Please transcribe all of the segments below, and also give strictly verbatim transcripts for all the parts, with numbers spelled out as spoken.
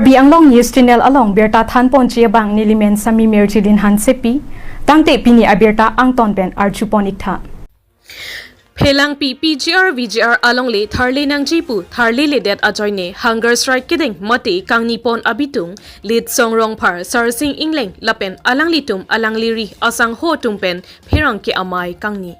Karbi Anglong News Channel along birta thanponji abang nelimen Sami Mirjilin Hansepi, tangte pini abirta angton pen arjupon iktha. Phelangpi P G R V G R alongle tharle nangji pu tharleledet ajoine hunger strike kedeng mate kangnipon abitung Litsong Rongphar, Sarsing Engleng lapen alanglitum alangliri asangho atum pen pherangke amei kangni.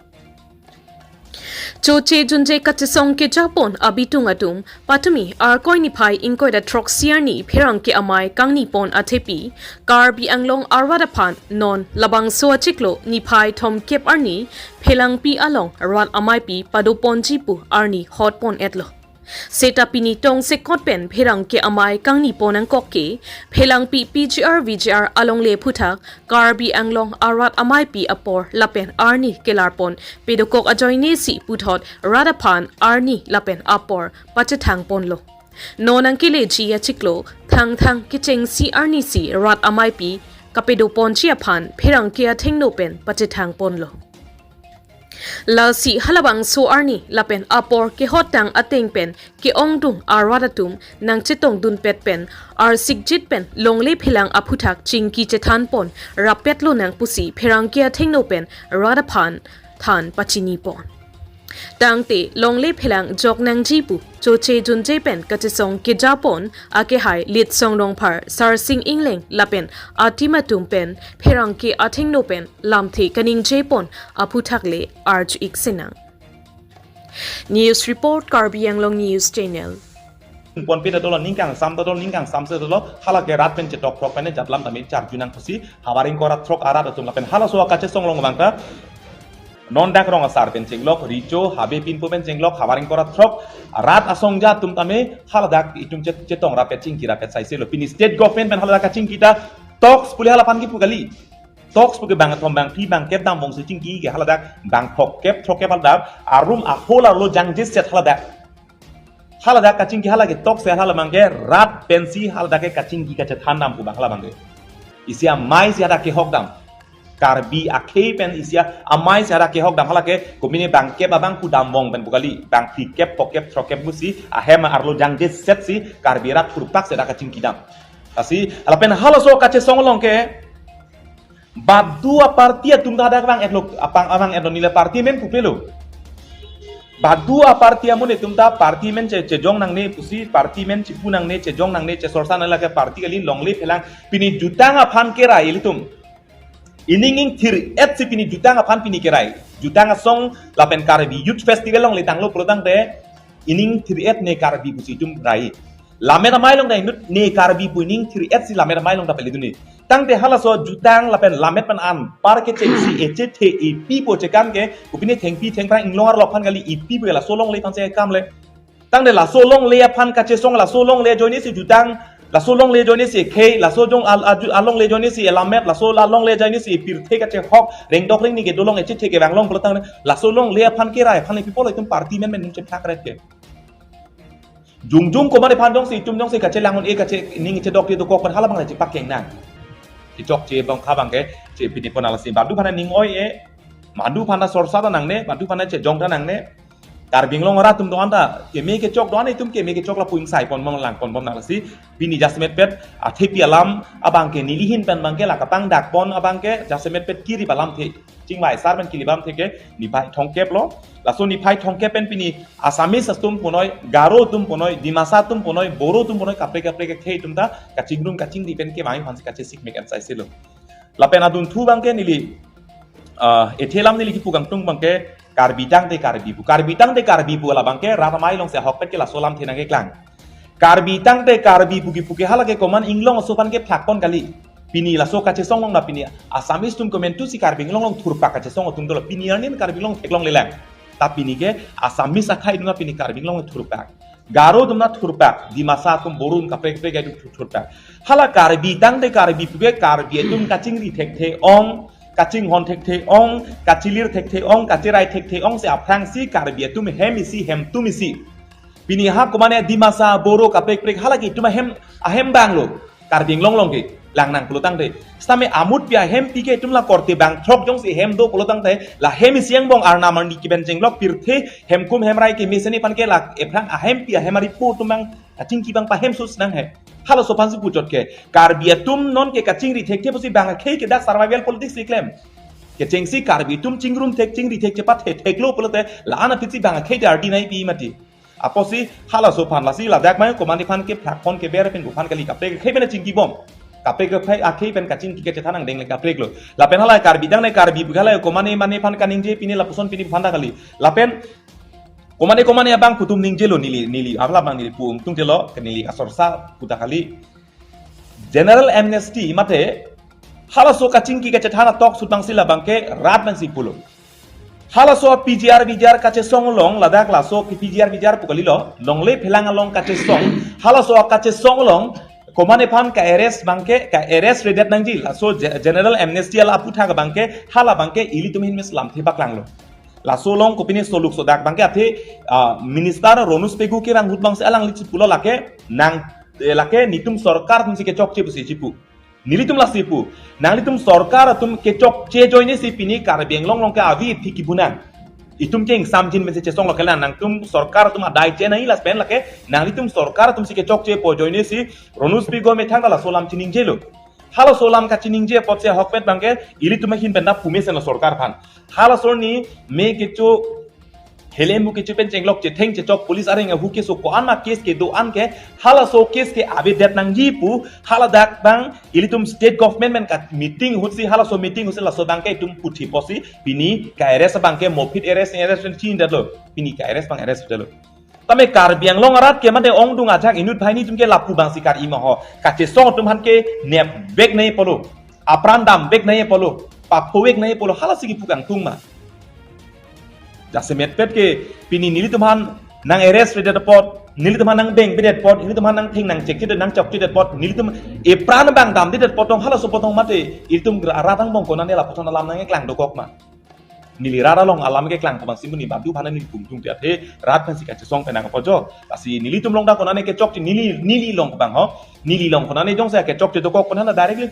Choche junje kachesong kejapon abitung atum patumi Arkoi niphai ingkoi ra throksi arni pherangke amei kangnipon athepi Karbi Anglong arat aphan non labangso achiklo niphai thomkep arni Phelangpi along rat ameipi padoponji pu arni hotpon etlo. Seta pini tongsekot pen pherangke amei kangnipon angkok ke Phelangpi P G R V G R alongle aphuthak Karbi Anglong arat ameipi apor lapen arni kelarpon pedokok ajoine si puthot rat aphan arni lapen apor pachethangponlo. Non angkeleji achiklo thangthang kechengsi arni si rat ameipi kapedoponji aphan pherangke athengno pen pachethangponlo. Lasi halabangso arni lapen apor kehot tang ateng pen ke-ongdung arat atum nangchetongdunpet pen arsikjit pen longle phelang aphuthak chingki chethanpon rapetlo nang pusi pherangke athengno pen rat aphan than pachinipon. Tangte longle phelang jok nangji pu choche junje pen kachesong kejapon akehai Litsong Rongphar, Sarsing Engleng lapen atim atum pen pherangke athengno pen lamthe kaningjepon aphuthak le arju-ik sinang. News report, Karbi Anglong News Channel. Ponpe ta dolo, ningkangsam ta dolo, ningkangsam se dolo, halake rat pen chetok throk pen jatlam tame charjunang pusi havar ingkoi ra throk arat atum lapen halaso akachesong along abang ta non dak rong asar pen chenglok, Richo, Habe Pinpo pen chenglok, havar ingkoi ra throk arat asongja atum tame haladak itum chet-, chetong rapet chingki rapet saiselo. Pini state government pen haladak kachingki ta talks pule halaphan kipu kali. Talks puke bangthom bangphli bangkep dambom si chingki ke haladak bang throkkep throkkep haladak arum ahol arlo jangjeset haladak. Haladak kachingki halake talks se hala abangke rat pensi haladak ke kachingki kachethan dam pu abang hala abangke. Isi amei si hadak kehok dam. Karbi akhei pen isi amei si hadak kehok dam halake komine bangkep abang pu dambom pen pu kali. Bangphlikep phokep throkkep musi ahem arlo jangjeset si Karbi rat thurpak si hadak kachingki dam. Lasi lapen halaso kachesong along ke badu aparty atum ta hadak vang-etlo, apang avang-etlo, neli party amen pupelo. Badu aparty amonit atum ta party amen che, chejong nangne pusi, party amen chipu nangne, chejong nangne, chesorsa nangne, lake party kali, longle phelang pini jutang aphan kerai ilitum. Ining ingthir-et si pini jutang aphan pini kerai. Jutang asong lapen Karbi Youth Festival alongle tanglo pulotangte ining thir-et ne Karbi pusi itum rai. Lammet amei along ta inut ne Karbi pu ining thir-et si lammet amei along ta pele dunde. Tangte halaso jutang lapen lammet pen anpar kechengsi echethe epipo chekan ke kopine thengpi thengphrang inglong arlo aphan kali, epipo laso longle aphan si kam le. Tangte laso longle aphan kachesong, laso longle ajoine si jutang, laso longle ajoine si khei, laso jong al-, aju-, alongle ajoine si elammet, laso la longle ajoine si pirthe kachehok, rengdok rengni kedolong echethe kevang long pulotangte laso longle aphan kerai aphan le people itum party amen amen chepthak ret ke. Jongjong komat aphan jongsi itum jongsi kachelang un-e kachening chedok di dokok pen hala abang le chepakeng nang. Kechokche abang kha abangke chepinipon alasi badu aphan ning oi-e, badu aphan sorsa ta nangne, badu aphan chejong ta nangne. Karbi Anglong arat atum do-an ta keme kechok do-an, itum keme kechok lapu ingsaipon bom langpon bom nang lasi pini jasemet pet athepi alam abangke neli ahin pen abangke la kapangdakpon abangke jasemet pet kiri alamthe. Chingvai sar pen kili alamthe ke niphai thomkep lo. Laso niphai thomkep pen pini Assamese atum punoi, Garo atum punoi, Dimasa atum punoi, Boro atum punoi, kaprek kaprek akhei atum ta kachingrum kachingri pen kevang aphan si kachesik mek an saiselo. Lapen adunthu abangke neli, ah, ethe alam neli kipu kangtung abangke Karbi tangte Karbi pu. Karbi tangte Karbi pu hala abangke rat amei along si ahokpet ke laso alamthe nangkeklang. Karbi tangte Karbi pu kipu ke halake komat inglong aso aphan kephlakpon kali. Pini laso kachesong along ta pini Assamese atum komantu si Karbi Anglong along thurpak kachesong atum dolo. Pini arni Karbi Anglong theklonglelang. Ta pini ke Assamese akhei atum ta pini Karbi Anglong along thurpak. Garo atum ta thurpak, Dimasa atum, Boro atum, kaprek kaprek atum thur-, thurpak. Hala Karbi tangte Karbi pu ke Karbi atum kachingri thekthe ong, kachinghon thekthe ong, kachilir thekthe ong, kacherai thekthe ong si aphrangsi Karbi atum hem isi, hemtum isi. Pini ha komat ne Dimasa, Boro, kaprek kaprek halake itum ahem, ahem abang lo. Karbi Anglong along kelang nang pulotangte. Sitame amutpi ahempi ke itum la korte bang throk jongsi hem do pulotangte la hem isi angbong arnam arni kiben chenglok pirthe hemkum hemrai kemesen aphan ke la ephrang ahempi ahem aripo atum abang kachingki abang pahem sus nang he. Halaso aphansi puchot ke. Karbi atum non ke kachingri thekthe pusi bang akhei ke dak survival politics si klem. Kechengsi Karbi atum chingrum thek chingri thek chepat thek theklo pulote la-an apitsi bang akhei te ardi nangpi mati. Apotsi halaso aphan lasi ladak mai komane aphan ke platform ke ber pen aphan kali kaprek akhei pen chingki bom. Kaprek akhei, akhei pen kachingki kachethan angdeng le kaprek lo. Lapen hala Karbi dang ne Karbi hala komane mane aphan kaningje pine lapuson pine aphan ta kali. Lapen komane komane abang pu atum ningjelo neli, neli apla abang neli pu ungtung jelo ke neli kasorsa pu ta kali. General amnesty mate halaso kachingki kachethan atok sut abangsi labang ke rat pensi pulo. Halaso P G R V G R kachesong along ladak laso P G R V G R pu kalilo longle phelang along kachesong. Halaso kachesong along komane aphan ka-arrest abang ke ka-arrest redet nangji laso ge-, general amnesty ala aputhak abang ke hala abang ke ilitum ahin mes lamthe paklanglo. Laso along kopine soluk sodak abang ke athe, ah, Minister Ronus Pegu ke bang ahut abangsi alangli chipulo lake nang, eh, lake netum sorkar atumsi kechokche pusi chipu. Nelitum lasi pu. Nanglitum sorkar atum kechokche ajoinesi pini Karbi Anglong along ke avi thiki bunang. Itum ke ingsamjin pensi chesonglo kelang nangtum sorkar atum adai che nai las pen lake nanglitum sorkar atumsi kechokchepo ajoinesi Ronus Pegu amethang ta laso alam chiningjelo. Halaso alam kachiningje apotsi ahokpet abang ke ilitum ahin pen ta pu mesen lo sorkar aphan. Halaso arni me kecho helemu kecho pen chenglok chetheng chechok police areng ahu keso ko-an ma case kedo-an ke halaso case ke avedet nangji pu haladak abang ilitum state government pen ka meeting ahutsi halaso meeting ahutsi laso abang ke itum puthi apotsi pini ka-arrest abang ke mopit arrest arrest pen chinidetlo pini ka-arrest abang arrest detlo. Tame Karbi Anglong arat ke mate ongdung ajak inut banghini atum ke lapu abangsi kar-i ma ho. Kachesong atum aphan ke nepvek nangji pulo. Apran damvek nangji pulo. Paphovek nangji pulo. Halasi kipu kangtung ma. Jasemetpet ke pini nelitum aphan nang-arrest redet apot, nelitum aphan nangbeng bedet apot, nelitum aphan nangtheng nangchekche nangchokche det apot, nelitum epran abang damde det apot tong halaso apot tong mate, ilitum gra-, rat angbong konane lapuson alam nangkeklang dokok ma. Neli rat along alam keklang abangsi monit badu aphan neli pumtung te athe rat pensi kachesong penang apojo. Lasi nelitum along ta konane kechokche neli, neli along abang ho. Neli along konane jongsi kechokche dokok konane directly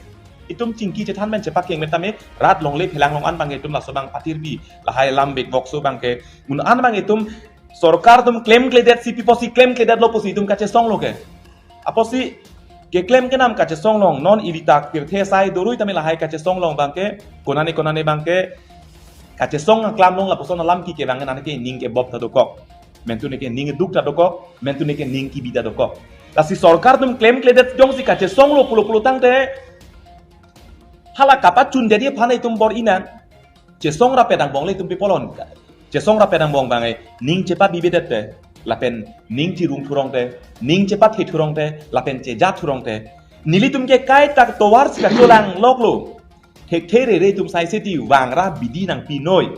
itum chingki chethan pen chepakeng metame rat longle phelang along an abang itum laso abang patirpi. Lahai alam bek bokso abang ke un an abang itum sorkar atum klemkledetsi pi apotsi klemkledetlo pusi itum kachesonglo ke. Apotsi keklem kenam kachesong along non ili ta pirthe sai dorui tame lahai kachesong along abang ke konane konane abang ke kachesong aklam along lapuson alam ki ke abang nane ke ning kebop ta dokok. Mentu ne ke ning duk ta dokok, mentu ne ke ning kibi ta dokok. Lasi sorkar atum klemkledet jongsi kachesonglo pulo pulo tangte hala kapachun jadi aphan itum bor-i nang. Chesong rapet angbong le itum pi pulo. Chesong rapet angbong abang e ning chepabibedet te, lapen ning chirung thurong te, ning chepathe thurong te, lapen cheja thurong te. Nelitum ke kaita tovarsi kacholang loklo. Thekthe rere atum saise ti vangra bidi nangpi noi.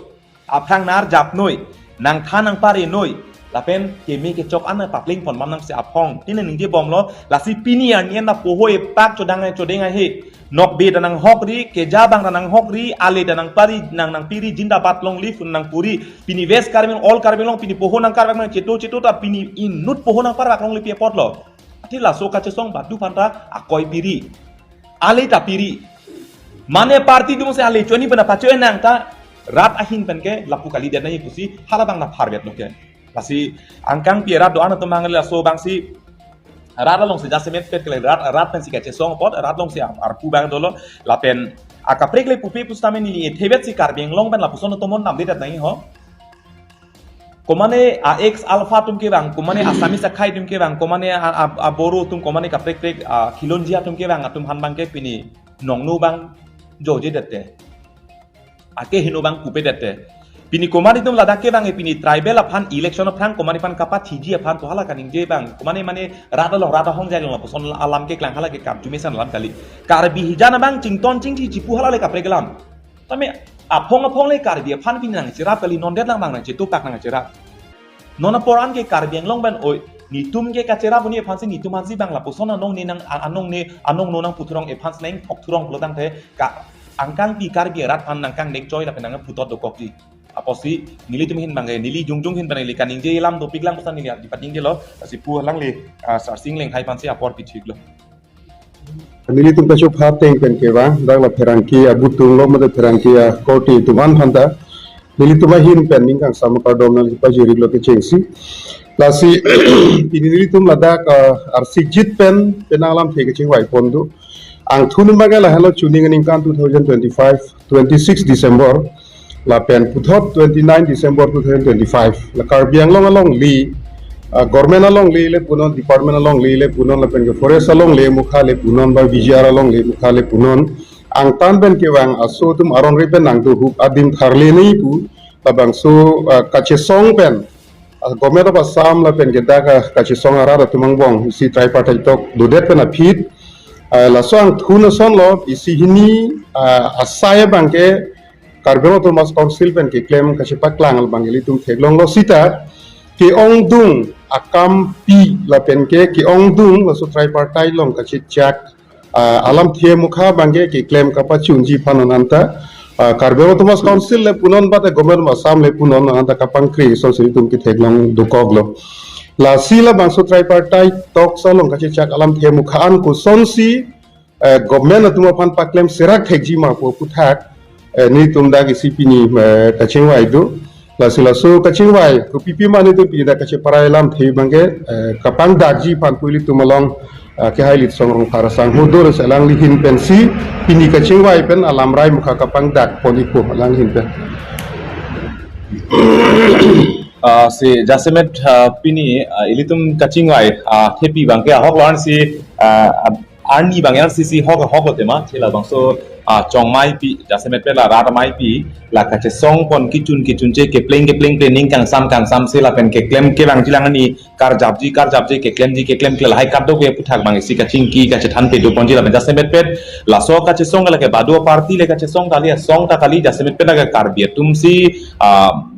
Aphrang nar jap noi. Nangthan nangpare noi. Lapen keme kechok an nangpakling pon bam nangsi aphong. Tine ningje bomlo. Lasi pini arni an ta poho epak chodang ai chodeng ai he. Nokbe ta nanghokri, keja abang ta nanghokri, ale ta nangpari, nang nangpiri, jindabad long live nangpuri. Pini West Karbi Anglong, all Karbi Anglong, pini poho nangkarvak nangcheto cheto ta pini inut poho nangparvak longle pi apotlo. Athe laso kachesong badu aphan ta akoi piri. Ale ta piri. Mane party atumsi ale choni pen pacho nang ta rat ahin pen ke lapu kalidet nangji pusi hala abang ta pharvet lo ke. Lasi angkangpi rat do-an atum abang laso abangsi rat alongsi jasemetpet kele rat, rat pensi kachesong apot rat alongsi ar, arpu abang dolo lapen akaprek le pupe pusitame neli ethebetsi Karbi Anglong pen lapuson atum mon namdedet nangji ho. Komane a ex alpha atum ke abang, komane Assamese akhai atum ke abang, komane a, a, a Boro atum, komane kaprek prek a khilonjia atum ke abang, atum aphan abang ke pini nongno abang jojedet te. Ake heno abang pupedet te. Pini komane atum ladak ke abang e pini tribal aphan election aphrang komane aphan kapathiji aphan pu hala kaningje abang. Komane mane rat along rat ahongjai along lapuson alam keklang hala ke kam chumesan alam kali. Karbi hijan abang chington chingthi chipu hala le kaprek alam. Tame aphong aphong le Karbi aphan pini nangcherap kali non det lang abang nangchetupak nangcherap. Non apor an ke Karbi Anglong pen oi netum ke kacherap uni aphansi netum aphansi abang lapuson anong ne nang anong ne anong no nangpu thurong aphansi nangthok thurong pulo tangte ka angkangpi Karbi arat aphan nangkangnek choi lapen nangputot dokokji. Apotsi nelitum ahin abang ke neli jongjong ahin abang neli kaningje alam dopik lang pusi neli dipatingjelo. Lasi pu alangle, ah, Sarsing Lenghai aphansi apor pithiklo. Nelitum kachopha ateng pen ke abang dak la pherangke abutung lo mate pherangke akorte atum an aphan ta nelitum ahin pen ning kangsam kardom nangpajirlo kechengsi. Lasi pini nelitum ladak, ah, arsikjit pen penang alamthe kachingvai pon do. Angthun abangke lahelo, chuning aningkan two thousand twenty-five, twenty-six December, lapen puthot twenty-nine December two thousand twenty-five. La Karbi Anglong alongle, ah, government alongle le punon, department alongle le punon, lapen ke forest alongle mukha le punon, ba V G R alongle mukha le punon, angtan pen kevang aso atum aron ri pen nangdohup adim tharle nangji pu, labangso, ah, kachesong pen, ah, Government of Assam lapen ke dak, ah, kachesong arat atum angbong isi tripartite talk dodet pen aphi, ah, laso angthun asonlo, isi hini, ah, asai abangke Karbi Anglong Autonomous Council pen keklem kachepaklang abang ilitum theklonglo sita, ke-ongdung akampi lapen ke ke-ongdung laso tripartite along kachechak, ah, alamthe mukha abangke keklem kapachunji aphan non anta, ah, Karbi Anglong Autonomous Council le punon, ba te Government of Assam le punon, non anta kapangkri asonsi ilitum ketheklong dokoklo. Lasi labangso tripartite talks along kachechak alamthe mukha an kosonsi, eh, government atum aphan paklem serak thekji ma pu aphuthak, eh, nelitum dak isi pini, eh, kachingvai do. Lasi laso kachingvai kopipi ma nelitum pini dak kacheparai alamthe abangke, eh, kapangdakji aphan pu ilitum along, eh, kehai Litsong Rongphar asangho do, lasi alangli ahin pensi pini kachingvai pen alamrai mukha kapangdak ponji pu alangli ahin pen. Ah, si jasemet, ah, pini, ah, ilitum kachingvai, ah, thepi abangke ahok lo, ansi, ah, arni abang R C C ahok ahok lo tema, thela bangso, ah, chongmaipi, jasemet pen la rat amaipi, la kachesong pon kechun kechunche, kepleng kepleng, pleng ning kangsam kangsam si lapen keklem kevangji lang ani karjapji karjapji, keklemji keklemkle, lahai kadokave aphuthak abang isi kachingki kachethan pado ponji lapen jasemet pen laso kachesong lake badu party le kachesong kali, asong ta kali, jasemet pen lake Karbi atum si, ah,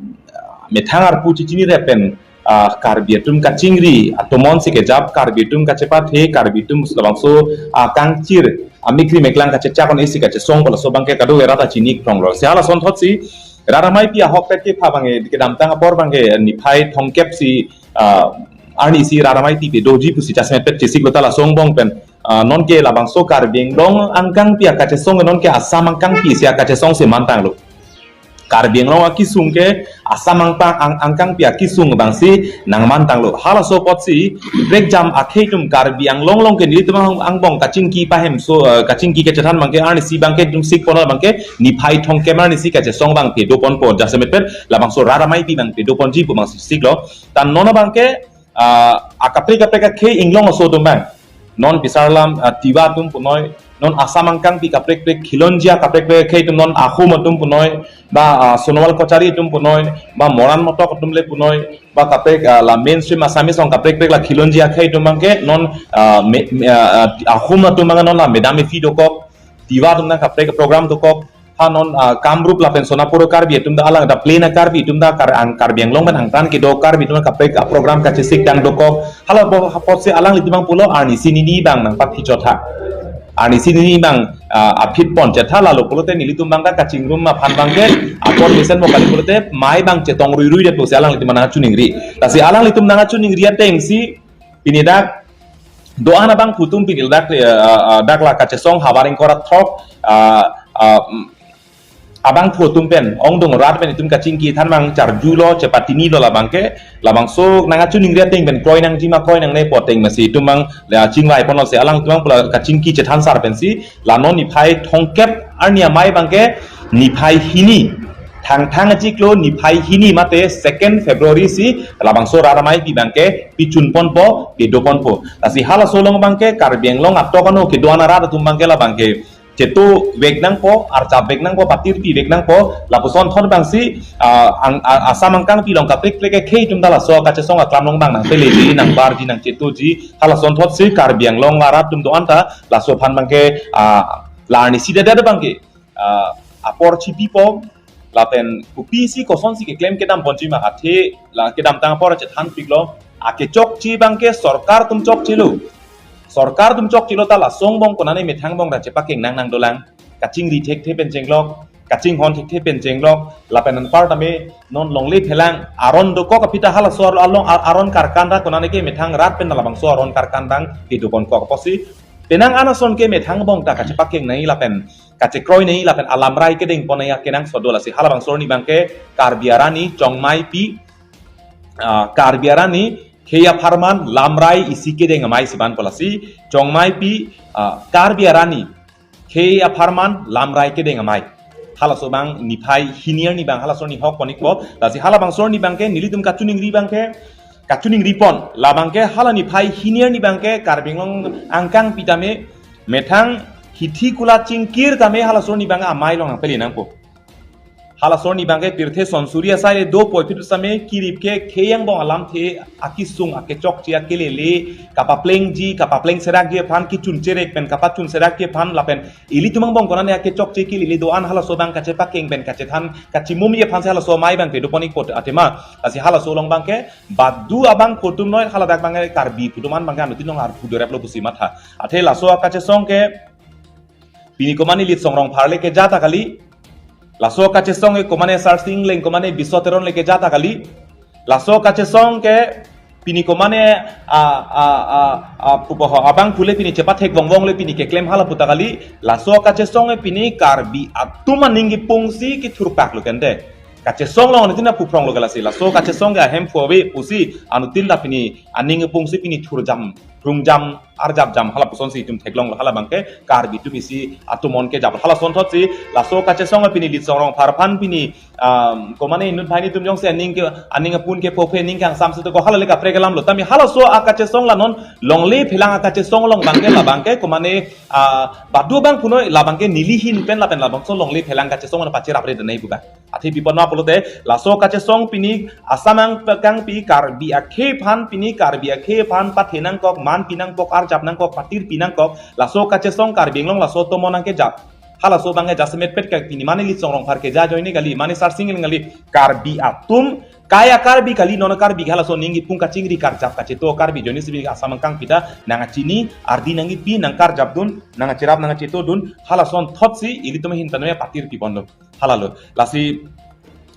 methang arpu chichinire pen, ah, Karbi atum kachingri atomon si kejap, Karbi atum kachepathe, Karbi atum labangso, ah, kangchir amikri meklang kachechak on isi kachesong pu laso abangke kadokave rat ta chini kronglo. Si halason thotsi rat amaipi ahokpet kepha abangke kedamtang apor abangke niphai thomkep si, ah, arni si rat amaipi pe doji pusi jasemet pen chesiklo, ta laso angbong pen, ah, nonke labangso Karbi Anglong angkangpi akachesong, nonke Assam angkangpi si akachesong si mantanglo. Karbi Anglong akesung ke Assam angpang ang, angkangpi akesung abang si nangmantanglo. Halaso apotsi prekjam akhei atum Karbi Anglong along ke nelitum ang, angbong kachingki pahemso, eh, kachingki kachethan abangke arni si abangke ilitum sik pon abangke niphai thomkep arni si kachesong abang pedo ponpo, jasemet pen labangso rat amaipi abang pedo ponji pu abang si siklo. Ta non abangke, ah, akaprek kaprek akhei inglong aso atum abang, non Bisar Lam, ah, Tiwa atum punoi, non Assam angkangpi kaprek kaprek Khilonjia kaprek kaprek akhei atum, non Ahom atum punoi, ba, ah, Sonowal Kachari atum punoi, ba Moran Motok atum le punoi, ba kaprek, ah, la mainstream Assamese along kaprek kaprek la Khilonjia akhei atum abangke non, ah, me, me, ah, ah, Ahom atum abang non la Madam Efi dokok, Tiwa atum nang kaprek program dokok, ha non, ah, Kamrup lapen Sonapur Karbi atum ta, alang ta plain a Karbi atum ta, Kar, ang Karbi Anglong pen angtan kedo Karbi atum kaprek a program kachesik tang dokok. Hala bo apotsi alanglitum abang pulo arni si nini abang nangpathichot tha. Arni si nini abang, ah, aphi pon chetha, lalo pulote nelitum abang ta kachingrum aphan abangke apor mesen mo kali pulote mai abang chetong ruirui det pusi alanglitum nangchiningri. Lasi alanglitum nangchiningri atengsi pini dak do-an abangphu atum pini dak, eh, eh, eh, dak la kachesong havar ingkoi ra throk, eh, eh, mm, abangphu atum pen, ongdung rat pen itum kachingki than abang charjulo, chepatini lo labangke, labangso nangchiningri ateng pen kroi nangji ma kroi nangne pu ateng masi itum abang, la chingvai ponlo si alangtum abang pu la kachingki chethan sar pensi, la non niphai thomkep arni amei abangke, niphai hini. Thangthang achiklo niphai hini mate second February si labangso rat ameipi abangke pichun ponpo, pedo ponpo. Lasi halaso along abangke Karbi Anglong atok ano kedo-an arat atum abangke labangke cheto vek nangpo, archap vek nangpo, patirpi vek nangpo, lapuson thot abangsi, ah, ang, ah, Assam angkangpi along kaprek kaprek akhei atum ta laso kachesong aklam along abang nangpeleji, nangbarji, nangchetoji, halason thotsi Karbi Anglong arat atum do-an ta laso aphan abangke, ah, la arnisi dedet abangke, ah, apor chipipo, lapen kopisi kosonsi keklem kedam ponji ma athe la kedamtang apor chethanpiklo, akechokche abangke sorkar atum chokchelo. Sorkar atum chokchelo ta laso angbong konane methang angbong ta chepakeng nang nangdolang. Kachingri thekthe pen chenglok, kachinghon thekthe pen chenglok, lapen anparta me non longle phelang aron dokok aphi ta halaso along ar-, aron karkan ta konane ke methang rat pen labangso aron karkan abang kedo ponkok apotsi. Penang an ason ke methang angbong ta kachepakeng nangji lapen kachekroi nangji lapen alamrai kedeng pon nangji akenangsot do. Lasi halabangso arni abangke Karbi arni chongmaipi, ah, Karbi arni Khei apharman lamrai isi kedeng amei si vanpo lasi Chongmaipi, ah, Karbi arani khei apharman lamrai kedeng amei. Halaso abang niphai hini arni abang halaso arni hok pon-ikpo. Lasi halabangso arni abangke nelitum kachiningri abangke, kachiningri pon. Labangke hala niphai hini arni abangke Karbi Anglong angkangpi tame methang hithi kula chingkir tame halaso arni abang amei along nangpele nangpo. Halaso arni abangke pirthe sonsuri asai le dopo, ipi tu same kirip ke khei angbong alamthe akisung akechokche akelele, kapaplengji, kapapleng serakji aphan, kechun cherek pen kapachun serakji aphan lapen ilitum angbong konane akechokche kelele do-an halaso abang kachepakeng pen kachethan kachimumji aphan si halaso amei abangke do pon-ikpo athema. Lasi halaso along abangke badu abangphu atum noi, haladak abangke Karbi pu atum an abangke anuttin along arpu doreplo pusi matha. Athe laso akachesong ke pini komane Litsong Rongphar le keja ta kali. Laso akachesong ke komane Sarsing Engleng, komane Biso Teron le keja ta kali. Laso akachesong ke pini komane a a a a pupo ho abangphu le pini chepathek vongvong le pini keklem hala pu ta kali. Laso akachesong ke pini Karbi atum aning kipungsi kethurpak lo kente. Kachesong along anuttin ta puphrong lo ke lasi. Laso kachesong ke ahemphu ave pusi anuttin ta pini aning kipungsi pini thurjam, phrungjam, arjapjam hala pusonsi itum theklonglo, halabangke Karbi atum isi atomon kejap. Halasonthotsi laso kachesong pini Litsong Rongphar aphan pini, um, komane inut banghini atum jongsi aning ke, aning apun ke phophe aning kangsam si to ko hala le kaprek alam lo. Tame halaso akachesong la non longle phelang akachesong along abangke labangke komane, ah, badu abangphu noi, labangke neli ahin pen lapen labangso longle phelang kachesong na pacherap re denai buba. Athe pi pon ma pulote, laso kachesong pini Assam angkangpi Karbi akhei aphan, pini Karbi akhei aphan pathe nangkok, man pi nangkok, arjap nangkok, patir pi nangkok, laso kachesong Karbi Anglong laso atomon nangkejap. Halaso abangke jasemet pet ka pini mane Litsong Rongphar keja ajoine kali, mane Sarsing Engleng kali, Karbi atum, kaya Karbi kali, non Karbi halaso aning kipung kachingri karjap kacheto Karbi ajoine si pini Assam angkangpi ta nangkachini, ardi nangkipi, nangkarjapdun, nangkacherap, nangkachetodun, halasonthotsi ilitum ahin tame patir pi ponlo. Halalo. Lasi,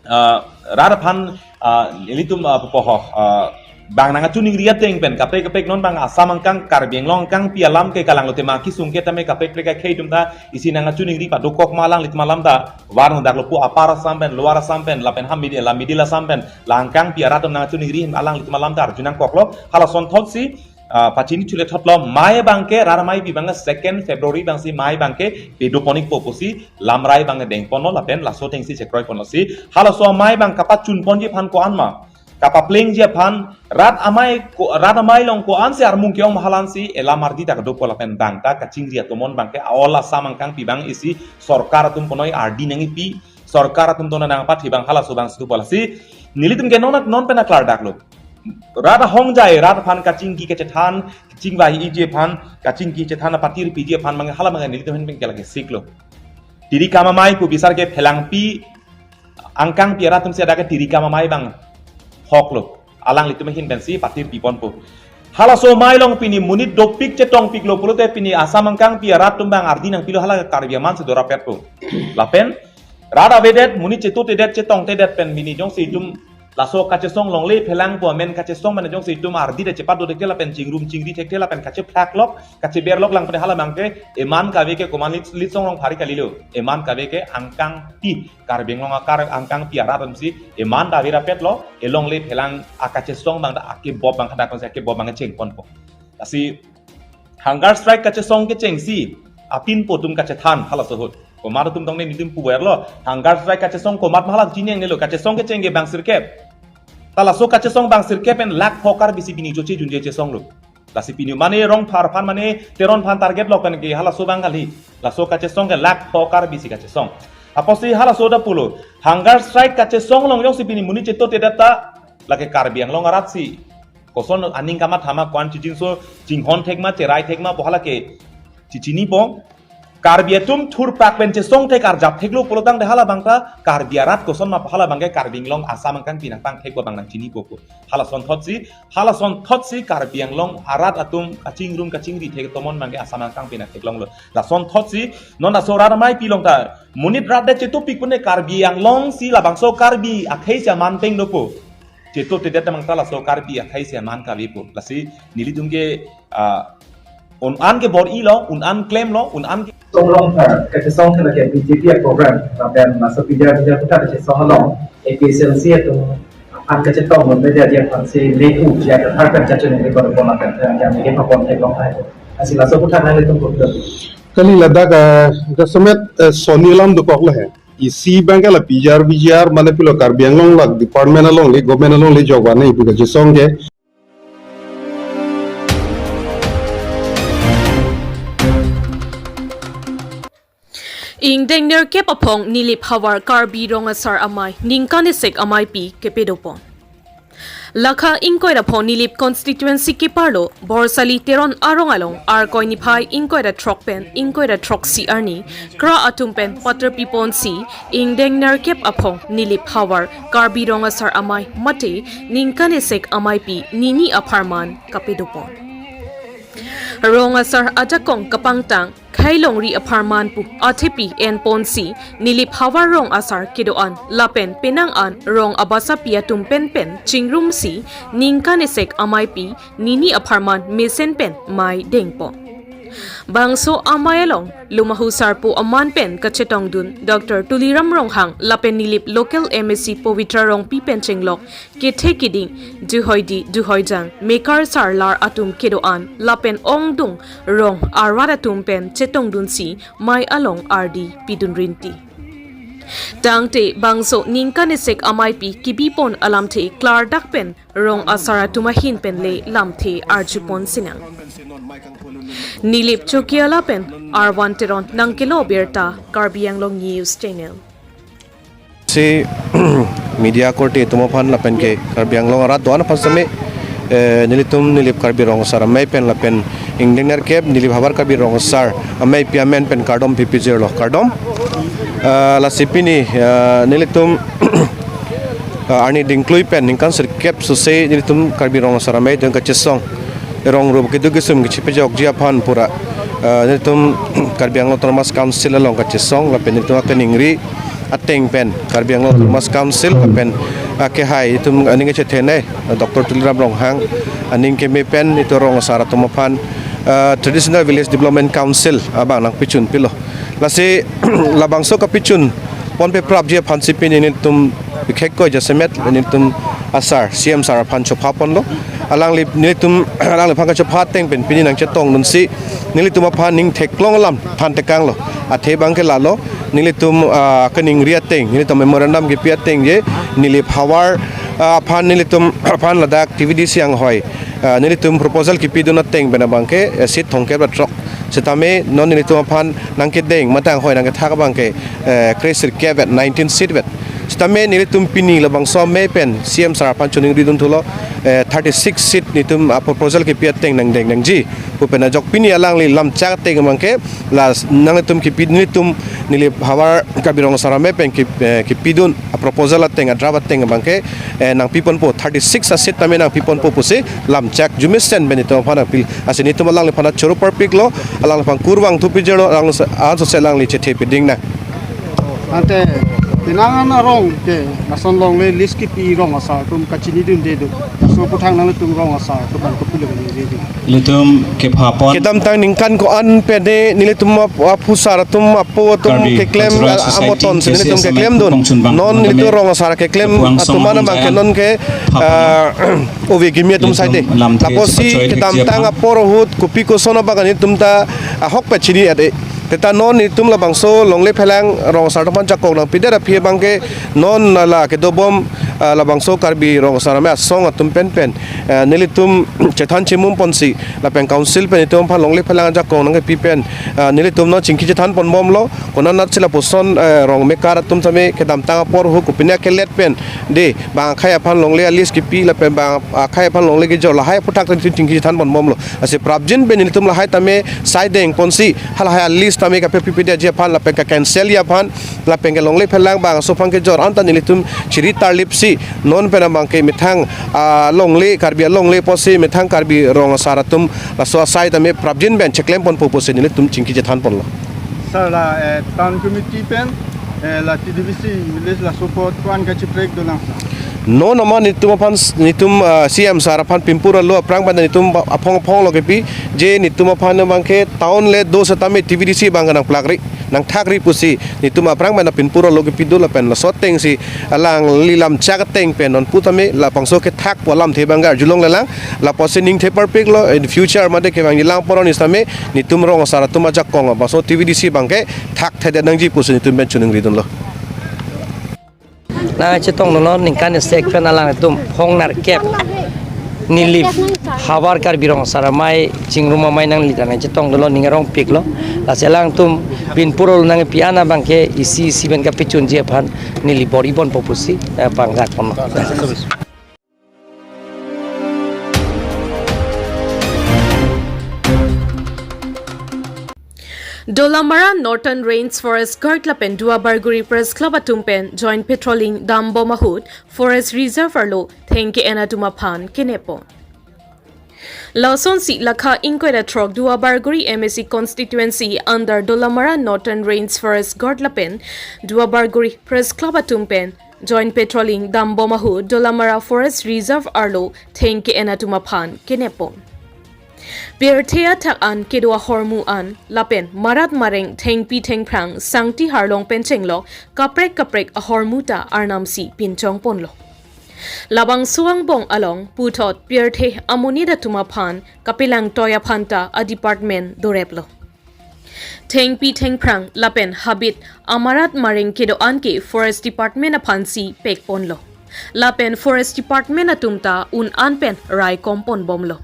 ah, rat aphan, ah, ilitum, ah, pupo ho, ah, bang nangkachiningri ateng pen kaprek kaprek non abang Assam angkang Karbi Anglong angkangpi alam ke kalang lo tema kisung ke tame kaprek kaprek akhei atum ta isi nangkachiningri padokok ma alanglitum alam ta, var no dak lo pu Upper Assam pen, Lower Assam pen, lapen ha middle, la middle Assam pen, la angkangpi arat atum nangkachiningri alanglitum alam ta arju nangkoklo, halasonthotsi, ah, pachini chule thotlo, amei abangke, rat ameipi abangke second February abangsi amei abangke pedo pon-ikpo pusi lamrai abangke deng ponlo lapen laso atengsi chekroi ponlo si. Halaso amei abang kapachun ponji aphan ko-an ma, kapaplengji aphan, rat amei ko, rat amei along ko-ansi armung ke-ong ma halansi elam ardi ta kedopo lapen bang ta kachingri atomon abangke a-ol Assam angkangpi abang isi sorkar atum konoi ardi nangkipi, sorkar atum tona nangpathi abang halaso abangsi dopo lasi. Nelitum ke non non pen aklardaklo. Rat ahongjai, rat aphan kachingki kachethan, kachingvai-iji aphan, kachingki chethan patir piji aphan abang hala abang nelitum ahin pen ke lake siklo. Tiri kam amei pu bisar ke phelangpi angkangpi arat atumsi dak ke tiri kam amei abang hoklo. Alanglitum ahin pensi patir pi ponpo. Halaso amei along pini monit dopik chetongpiklo pulote pini Assam angkangpi arat atum abang ardi nangpilo hala Karbi aman si dorapetpo. Lapen rat avedet, monit chetotedet, chetongtedet pen pini jongsi itum laso kachesong longle phelang pu amen kachesong mane jongsi itum ardi ta chepadodek lapen chingrum chingri thekthe lapen kachephlaklok, kacheberlok lang pen hala abangke eman kave ke komane Lit-, Litsong Rongphar kalilo. Eman kave ke angkangpi, Karbi Anglong akar angkangpi arat atumsi eman ta averapetlo, elongle phelang akachesong abang ta akebop abang hadak konsi akebop abang cheng ponpo. Lasi hunger strike kachesong kechengsi apinpo atum kachethan halaso ahut. Komat atum tong ne nelitum puverlo, hunger strike kachesong komat ma hala chiningnelo, kachesong kecheng ke bang sirkep. Ta laso kachesong bang sirkep pen lakh pho Karbi si pini joche junje chesonglo. Lasi pini mane Rongphar aphan mane Teron aphan target lok pen ke halaso abang kali. Laso kachesong ke lakh pho Karbi si kachesong. Apotsi halaso ta pulo, hunger strike kachesong along jongsi pini monit chetotedet ta lake Karbi Anglong arat si koson aning kamatha ma, ko-an chijinso chinghon thek ma, cherai thek ma pu hala ke chichinipo. Karbi atum thurpak pen chesong thek arjap theklo pulotangte hala abang ta Karbi arat koson ma pu hala abangke Karbi Anglong Assam angkangpi nangpangthekpo abang nangchinipo ko. Halasonthotsi, halasonthotsi Karbi Anglong arat atum kachingrum kachingri thek atomon abangke Assam angkangpi nangtheklonglo. Lasonthotsi non laso rat ameipi along ta monit rat det chetopik pune Karbi Anglong si labangso Karbi akhei si aman peng dopo. Chetotedet abang ta laso Karbi akhei si aman kavepo. Lasi nelitum ke, ah, un-an ke bor-ilo, un-an klemlo, un-an ke Song along ta, kachesong ke lake B J P a-program, lapen laso pija pija kuta kachesong along, A P H L C atum An kachetong lo media dia aphansi le u dia kathar pen kachunong le kono kono pen pen yang ke papon theklong hai. Lasi laso aputhak nanglitum kopi. Kali ladak, eh, jasemet, eh, soni alam dokok lo he. Isi abang ke la P G R, V G R, mane pilo Karbi Anglong la department along le, government along le jok vane ipu kachesong ke. Ingdeng nerkep aphong Nilip havar Karbi Rong Asar Amei ningkan isek ameipi kepedopon. Lakha ingkoi ra pho Nilip constituency keparlo Borsali Teron arong along Arkoi niphai ingkoi ra throk pen ingkoi ra throksi arni kra atum pen paterpiponsi ingdeng nerkep aphong Nilip havar Karbi Rong Asar Amei mate ningkan isek ameipi nini apharman kapedopon. Rong asar ajakong kapangtang, khei longri apharman pu athepi enponsi, Nilip havar rong asar kedo-an, lapen penang an rong abasapi atum penpen chingrumsi, ningkan isek ameipi, nini apharman mesen pen mei dengpon. Bangso amei along, Lumahu Sarpo aman pen kachetongdun, Doctor Tuliram Ronghang, lapen Nilip local M A C Pavitra Rongpi pen chenglok, kethe keding, duhoidi, duhoijang, mekar sarlar atum kedo-an, lapen ongdung rong arwat atum pen chetongdunsi, mei along ardi pidun rinti. Tangte bangso ningkan isek ameipi kebipon alamthe klardak pen rong asar atum ahin pen le lamthe arjupon sinang. Nilip Chokihola pen Arvan Teron nangkelo birta Karbi Anglong News Channel. Si media korte atum aphan lapen ke Karbi Anglong arat do-an aphan seme, eh, nelitum Nilip Karbi Rong Asar Amei pen lapen ingdeng nerkep Nilip havar Karbi Rong Asar Ameipi amen pen kardom pipijirlo, kardom. Ah, lasi pini, ah, nelitum, ah, arni dingklui pen ningkan sirkep sose nelitum Karbi Rong Asar Amei atum kachesong, rong rup keduk kesum kachepajokji aphan pura, ah, nelitum Karbi Anglong Autonomous Council along kachesong lapen nelitum akaningri ateng pen Karbi Anglong Autonomous Council pen, ah, kehai itum aning kachethenei, ah, Doctor Tuliram Ronghang aning keme pen itum rong asar atum aphan, ah, Traditional Village Development Council abang nangpichun pilo. Lasi labangso kapichun ponpe prapji aphansi pini nelitum bikhekkoi jasemet nelitum asar, C M sir aphan chophaponlo. Alangli nelitum, alangliphan kachopha ateng pen pini nangchetongdunsi nelitum aphan ning theklong alam thantekanglo. Athe abang ke lalo, nelitum, ah, kaningri ateng, nelitum memorandum kepi ateng je, Nilip havar, ah, aphan nelitum aphan ladak T V D C anghoi, ah, nelitum proposal kepidun ateng pen abang ke, eh, seat thomkep ra throk. Setame non nelitum aphan nangkedeng, mate anghoi nangkethak abang ke, eh, kre sirkep vet, nineteen seat vet. Setame nelitum pini labangso amei pen C M sir aphan choningridun thulo, eh, thirty-six seat nelitum, ah, proposal kepi ateng nangdeng nangji pu pen ajok pini alangli lamchak ateng abang ke la nanglitum kepi, nelitum Nilip havar Karbi Rong Asar Amei pen ke, eh, kepidun, ah, proposal ateng, ah, draft ateng abang ke, eh, nangpiponpo, thirty-six a seat tame nangpiponpo pusi lamchak arjumesen pen nelitum aphan nangpi. Lasi nelitum alangliphan choro parpiklo, alangliphan kurvangthu pijirlo, alang se, ansose alangli chethe piding nang. Ante penang an arong ke lason longle list kepi rong asar atum kachinidunde do. Laso aputhak nanglitum rong asar atum aphan kopilo kaningri dun? Nelitum kephapon. Kedamtang ningkan ko-an pen nelitum ap-, aphu sar atum, apo atum Karbi keklem, Cultural ah, Society, amoton si nelitum K C S M keklem dun. Kongchun bang non nelitum rong asar keklem atum mana bang ke non ke, ah, ove kimi atum saide. Lapusi kedamtang apor ahut kopi koson abang nelitum ta ahok pachini ade. Teta non nelitum labangso longle phelang rong asar atum aphan jakong nangpidet aphi abang ke non la kedobom, ah, labangso Karbi Rong Asar Amei asong atum penpen, ah, nelitum chethan chimum ponsi lapen council pen itum aphan longle phelang jakong nangkepi pen, ah, nelitum non chingki chethan ponbomlo, konat nat si lapuson, eh, rong mekar atum tame kedamtang apor ahut kopine kelet pen de bang akhei aphan longle a list kepi lapen bang akhei aphan longle kejor lahai aputhak nelitum chingki chethan ponbomlo. Lasi prapjin pen nelitum lahai tame saideng ponsi halahai a list tame kapepi pidetji aphan lapen ka cancel ji aphan lapen ke longle phelang bang aso aphan kejor anta nelitum chiri tarlipsi non pen abang ke methang, ah, longle, Karbi alongle pusi methang Karbi rong asar atum laso asai tame prapjin pen cheklem ponpo pusi nelitum chingki chethan ponlo. Sir, la, eh, town committee pen, eh, la T D B C village laso apot ko-an kachiprek dolang, sir? Non amat nelitum aphan, nelitum, ah, C M sir aphan pimpur alo aphrang pen nelitum ba-, aphong aphonglo kepi, je nelitum aphan abang ke town le do setame T V D C abang ke nangplakri. nangthakri pusi netum aphrang pen apinpur arlo kepi do lapen laso atengsi alangli lam chak ateng pen non putame labangso kethak pu alamthe abang arjulongle lang, lapusi ningthe parpiklo, in future mate kevangji lang poron sitame netum rong asar atum ajakong labangso T V D C abangke thakthedet nangji pusi netum pen choningridunlo. Nangchetongdunlo ningkan isi pen alangtum phong nerkep Nilip Havar Karbi Rong Asar Amei Chingrum Amei nangli ta nangchetongdunlo, ning arongpiklo. Lasi alangtum pinpur arlo nangpi an abangke isi isi pen kapechunji aphan neli bor-i ponpo pusi, eh, pangdak ponlo. Dolamara Northern Range Forest Guard lapen Duarbagori Press Club atum pen joint patrolling dambom ahut Forest Reserve arlo theng ke-en atum aphan kenep pon. Lasonsi lakha ingkoi ra throk Duarbagori M A C constituency under Dolamara Northern Range Forest Guard lapen Duarbagori Press Club atum pen joint patrolling dambom ahut Dolamara Forest Reserve arlo theng ke-en atum aphan kenep pon. Pirthe athak an kedo ahormu an lapen marat mareng thengpi thengphrang sangti harlong pen chenglok kaprek kaprek ahormu ta arnamsi pinchong ponlo. Labangso angbong along puthot pirthe amonit atum aphan kapelang toi aphan ta a department doreplo. Thengpi thengphrang lapen habit amarat mareng kedo an ke Forest Department aphansi pek ponlo. Lapen Forest Department atum ta un an pen raikom ponbomlo.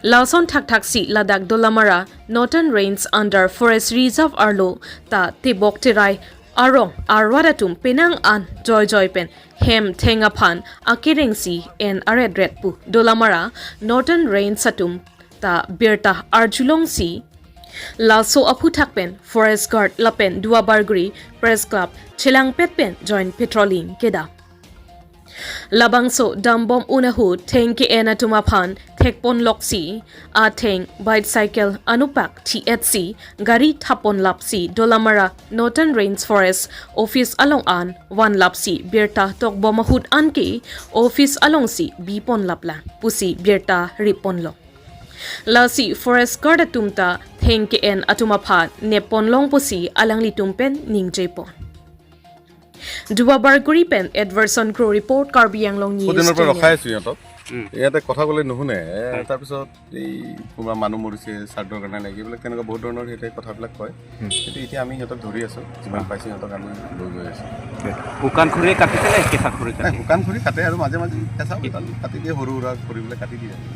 Lason thakthaksi ladak Dolamara Northern Range under Forest Reserve arlo ta tebok terai arong arwat atum penang an joijoi pen hem theng aphan akerengsi en aretret pu Dolamara Northern Range atum ta birta arjulongsi laso aphuthak pen Forest Guard lapen Duarbagori Press Club chelangpet pen joint patrolling kedam. Labangso dambom un ahut theng ke-en atum aphan thek ponloksi atheng bicycle anupak T H C gari thap ponlapsi Dolamara Northern Range Forest Office along an vanlapsi birta tokbom ahut anke office alongsi bi ponlaplang pusi birta rip ponlo. Lasi Forest Guard atum ta theng ke-en atum aphan nep ponlong pusi alanglitum pen ningje pon. Duarbagori pen Edwardson Kro report, Karbi Anglong News. বহুদিনৰ পৰা Channel. ৰখাই আছো সিহঁতক। উম। ইয়াতে কথা ক'লে নুশুনে। এ, হয়। তাৰপিছত এই কোনোবা মানুহ মৰিছে, শ্ৰাদ্ধৰ কাৰণে লাগে, এইবিলাক তেনেকুৱা বহুত ধৰণৰ সিহঁতে কথাবিলাক কয়। উম। কিন্তু এতিয়া আমি সিহঁতক ধৰি আছো, যিমান অ। পাইছো সিহঁতক আমি লৈ গৈ আছো। শুকান খৰিৰে কাটিছে নে কেঁচা খৰি নাই, কাটিছে? শুকান খৰি কাটে আৰু মাজে মাজে কেঁচা হয়। কাটি দিয়ে, সৰু সুৰা খৰিবিলাক কাটি দিয়ে আৰু।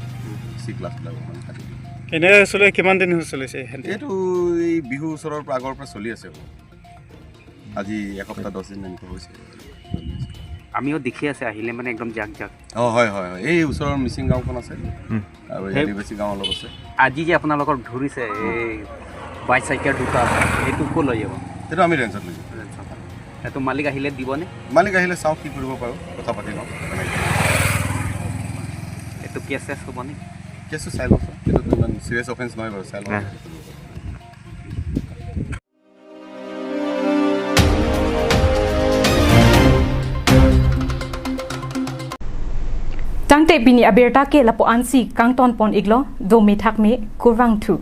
চিক লাষ্টবিলাক অকণমান কাটি দিয়ে। এনে চলে কিমান দিন হৈ চলিছে এইখন? এইটো এই বিহুৰ ওচৰৰ পৰা, আগৰ পৰা চলি আছে। আজি এসপ্তাহ দহ দিন এনেকুৱা হৈছে। আমিও দেখি আছে, আহিলে মানে একদম জাক জাক। অ, হয়, হয়, হয়। এই ওচৰৰ মিচিং গাঁওখন আছে উম। আৰু এই সেই আদিবাসী গাঁও অলপ আছে। আজি যে আপোনালোকক ধৰিছে, এই বাইচাইকেল দুটা আছে, এইটো ক'লৈ যাব? এইটো আমি ৰেঞ্জত লৈ যাম। ৰেঞ্জত। এইটো মালিক আহিলে দিবনে? মালিক আহিলে চাওঁ কি কৰিব পাৰোঁ, কথা পাতি লওঁ। এইটো কেছ চেছ হ'ব নেকি? কেছটো চাই লওঁ ছাৰ। এইটোতো ইমান চিৰিয়াছ অফেন্স নহয় বাৰু, চাই লওঁ। হা। কি কৰিব পাৰোঁ। Tangte pini abirta ke lapu-ansi kangton pon iklo, dome thakme, kurvangthu.